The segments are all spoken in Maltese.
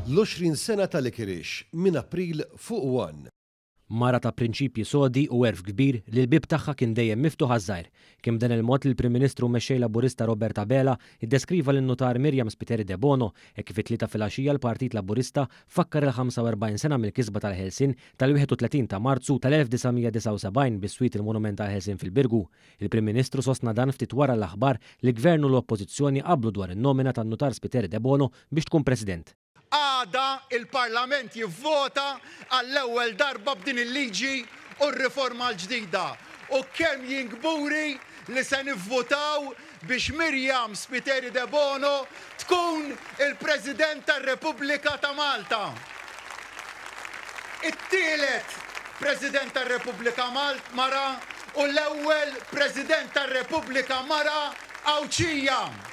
L-20 sena ta' Licorice minn April fuq One. Mara ta' prinċipji sodi u għerf kbir li l-bieb tagħha kien dejjem miftuħ għaż-żgħir. Kien b'dan il-mod li l-Prim Ministru u Mexxej Laburista Robert Abela ddeskriva lin-Nutar Myriam Spiteri Debono hekk kif it-Tlieta filgħaxija l-Partit Laburista fakkar il-45 sena mill-kisba tal-ħelsien tal-31 ta' Marzu tal-1979 biswit il-Monument għall-Ħelsien fil-Birgu. Il-Prim Ministru sostna dan ftit wara l-aħbar li l-Gvern u l-Oppożizzjoni qablu dwar in-nomina tan-Nutar Spiteri Debono biex tkun President. Għada il-Parlament jivvota għall-ewwel darba b'din il-liġi u r-riforma l-ġdida. U kemm jien kburi li se nivvutaw biex Myriam Spiteri Debono tkun il-President tar-Repubblika ta' Malta. It-tielet President tar-Repubblika mara u l-ewwel President tar-Repubblika mara Għawdxija.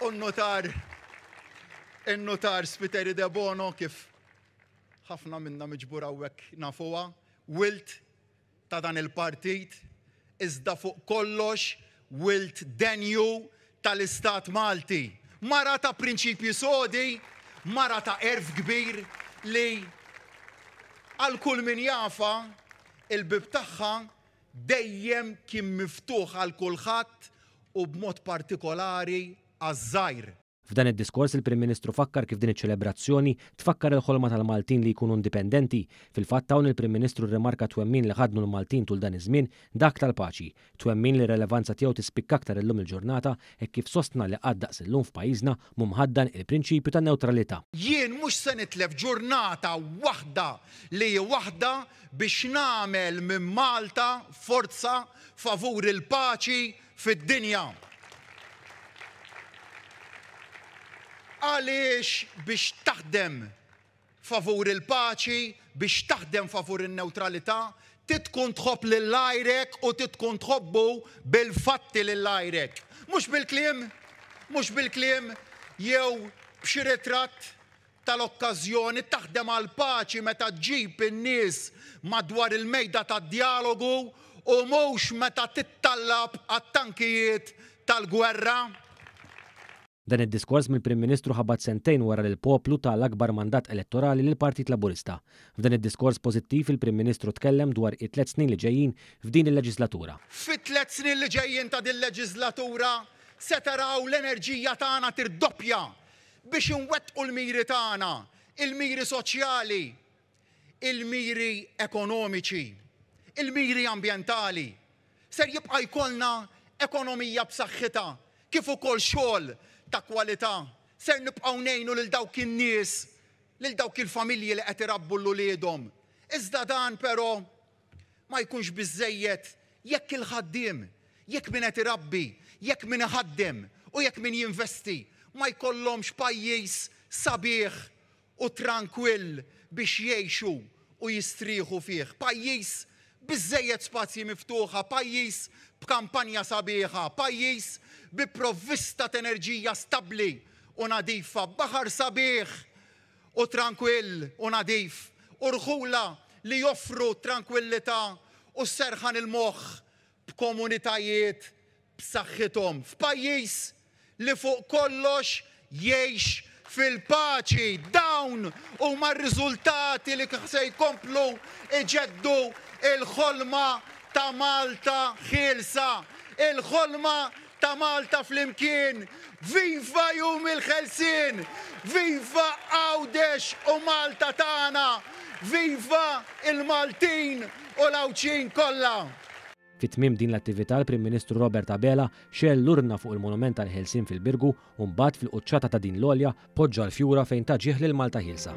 U n-nutar, in-nutar Spiteri Debono kif ħafna minna miġbur hawnhekk nafuha, wild ta' dan il-partit, iżda fuq kollox wild denju tal-Istat Malti. Mara ta' prinċipji sodi, mara ta' għerf kbir li għal kull min jafha, il-bieb tagħha dejjem kien miftuħ għal kulħadd u b'mod partikolari għaż-żgħir. F'dan id-diskors il-Prim Ministru fakkar kif din iċ-ċelebrazzjoni tfakkar il-ħolma tal-Maltin li jkunu indipendenti. Fil-fatt hawn il-Prim Ministru rrimarka t-twemmin li ħaddnu l-Maltin tul dan iż-żmien, dak tal-paċi. Twemmin li r-relevanza tiegħu tispikka aktar illum il-ġurnata hekk kif sostna li qatt daqs illum f'pajjiżna mhu mħaddan il-prinċipju tan-newtralità. Jien mhux se nitlef ġurnata waħda li hi waħda biex nagħmel minn Malta forza favur il-paċi fid-dinja. Għaliex biex taħdem favur il-paċi, biex taħdem favur in-newtralità, trid tkun tħobb lil għajrek u trid tkun tħobbu bil-fatti lil għajrek. Mhux bil-kliem, mhux bil-kliem jew b'xi ritratt tal-okkażjoni, taħdem għall-paċi meta ġġib in-nies madwar il-mejda tad-djalogu u mhux meta tittallab għat-tankijiet tal-gwerra. Dan id-diskors mill-Prim Ministru ħabat sentejn wara li l-poplu ta l-akbar mandat elettorali lill-Partit Laburista. F'dan id-diskors pożittiv il-Prim Ministru tkellem dwar it-tlett snin li ġejjin f'din il-leġislatura. Fit-tlett snin li ġejjin ta' din leġislatura se taraw l-enerġija tagħna tirdoppja biex inwettqu l-miri tagħna, il-miri soċjali, il-miri ekonomiċi, il-miri ambjentali. Ser jibqa' jkollna ekonomija b'saħħitha kif ukoll xogħol ta' kwalità. Ser nibqgħu ngħinu lil dawk in-nies, lil dawk il-familji li qed irabbu 'l uliedhom. Iżda dan però ma jkunx biżżejjed jekk il-ħaddiem, jekk min qed irabbi, jekk min iħaddem u jekk min jinvesti ma jkollhomx pajjiż sabiħ u trankwill biex jgħixu u jistrieħu fih. Pajjiż b'biżżejjed spazji miftuħa, pajjiż b'kampanja sabiħa, pajjiż bi provvista t'enerġija stabbli u nadifa, b'baħar sabiħ u trankwill u nadif, u rħula li joffru t-trankwillità u s-serħan il-moħħ b'komunitajiet b'saħħithom f'pajjiż li fuq kollox jgħix fil-paċi. Dawn huma r-riżultati li se jkomplu jġeddu l-ħolma ta' Malta ħielsa, il-ħolma ta' Malta flimkien. Viva Jum il-Ħelsien! Viva Għawdex u Malta tagħna! Viva l-Maltin u l-Għawdxin kollha! Fi tmiem din l-attività l-Prim Ministru Robert Abela xegħel l-urna fuq il-Monument tal-Ħelsien fil-Birgu u mbagħad fil-quċċata ta' din l-għolja poġġa l-fjura fejn ta ġieħ lil Malta Ħielsa.